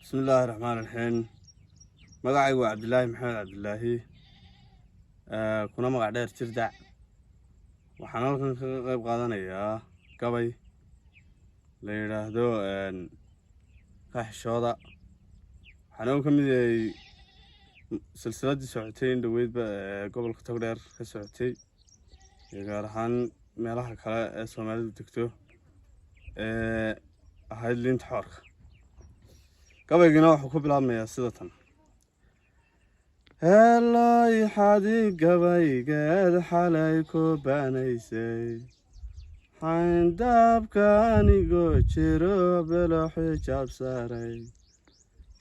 Bismillaahi raxmaan raxiim. Magacaygu waa Cabdilaahi Maxamed Cabdilaahi, kuna magac dheer Jirdac. Waxaan halkan kaga qeyb qaadanayaa gabay la yidhaahdo Kaxishooda. Waxaana uu ka mid yahay silsiladdii socotay in dhoweydba ee gobolka Togdheer ka socotay iyo gaar ahaan meelaha kale ee Soomaalidu degto ee ahayd liinta xoorka. Gabaygina wuxuu ku bilaabmayaa sida tan: Heelay xadi gabaygeed xalay ku banaysay, xayndaabka anigoo jiro belo xijaab saaray,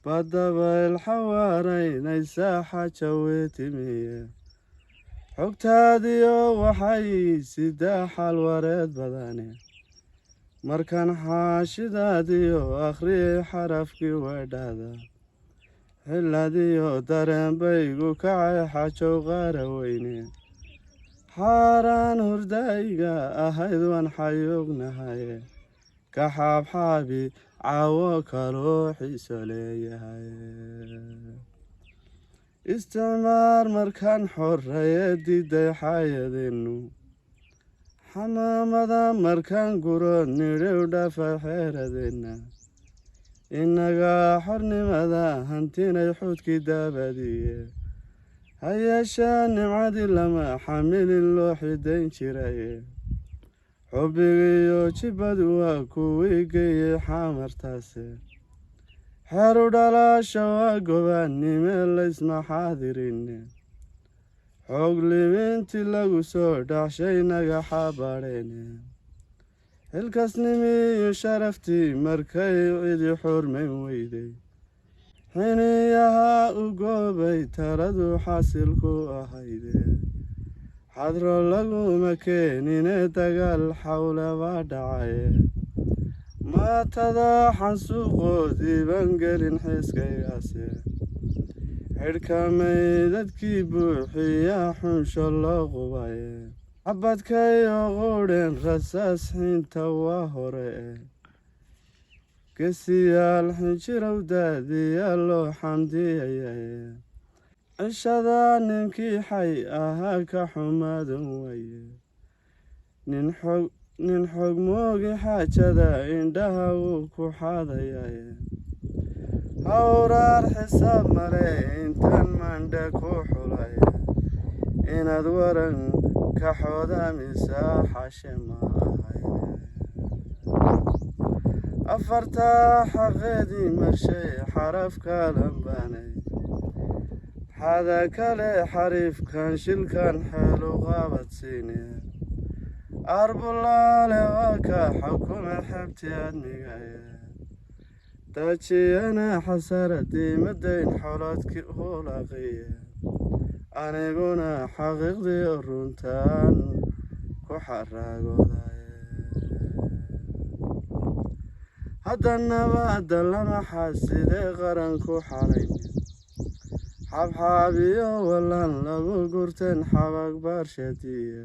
badabayl xawaaraynaysa xajawe timiye, xogtaadiyo waxay sidaa xalwareed badane. Markaan xaashidaadiyo akhriyay xarafkii weedhada, xiladiyo dareen baygu kacay, xajow qaara weyne. Xaaraan hurdayga ahayd waan xayuugnahaye, ka xaabxaabi caawo kaloo xiiso leeyahay. Isticmaar markaan xoreeye diiday xaayadeennu, xamaamada markaan guro nidhiw dhafay xeeradeenna, innagaa xornimada hantinay xuudkii daabadiye. Ha yeeshee nimcadii lama xamilin loo xidayn jiraye, xubbigiiyo jibbadu waa kuwii geeyey xamartaase. Xeeru dhalaasha waa gobaannime laysma xaadirine, xoog limintii lagu soo dhaxshay naga xabadheene. Xilkasnimiyo sharaftii markay cidi xurmayn weyday, xiniyaha u goobay taladu xasilku ahayde. Xadro laguma keenine dagaal xawlaba dhacaye, maatada xansuuqoodii baan gelin xiiskaygaase. Xidhka maydadkii buuxiyaa xunsho loo qubaye, xabadkayo qudheen rasaas xinta waa hore. Gesiyaal xinjirow daadiyaa loo xamdiyayaye, cishada ninkii xay ahaa ka xumaadan waye. Nin xog moogi xaajada indhaha wuu ku xaadayaye, hawraar xisaab male intaan mandhe ku xulaye. Inaad waran ka xoodaamisaa xashe ma ahayne. Afartaa xaqeedii marshay xarafka lambaanay, xada kale xariifkan shilkan xeelu qabadsiine. Arbulaale waa ka xukume xebti admigaye, dajiyana xasaradii madayn xoloodki hulaqiye. Aniguna xaqiiqdii runtaan ku xaragoodaye. Haddanaba lama xasidee qaranku xalayn, xabxaabiyo walan lagu gurteen xabag baarshadiye.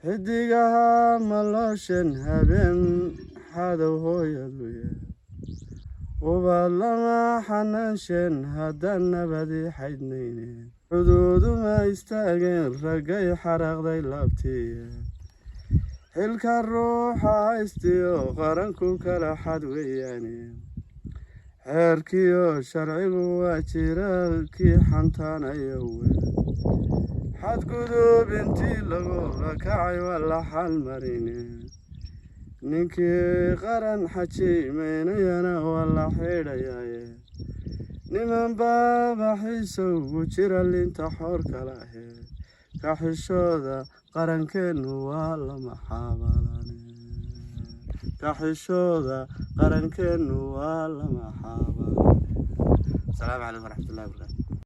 Xidigaha malooshen habeen xadow hooyaduye, ubad lama xanaanshen haddaan nabadi xaydnayne. Xuduuduma istaageen raggay xaraqday laabtiye, xilka ruuxa haystiyo qaranku kala xad weeyaane. Xeerkiyo sharcigu waa jiraalkii xantaanayowe, xadgudub intii lagula kacay waa la xal marine. Ninkii qaran xajiimaynayana waa la xidhayaye. Niman baaba xiisowgu jira linta xoor kala ahe, kaxishooda qarankeennu waa lama xaabalane. Kaxishooda qarankeennu waa lama xaabalane. Asalaamu calaykum waraxmatullahi wabarakatu.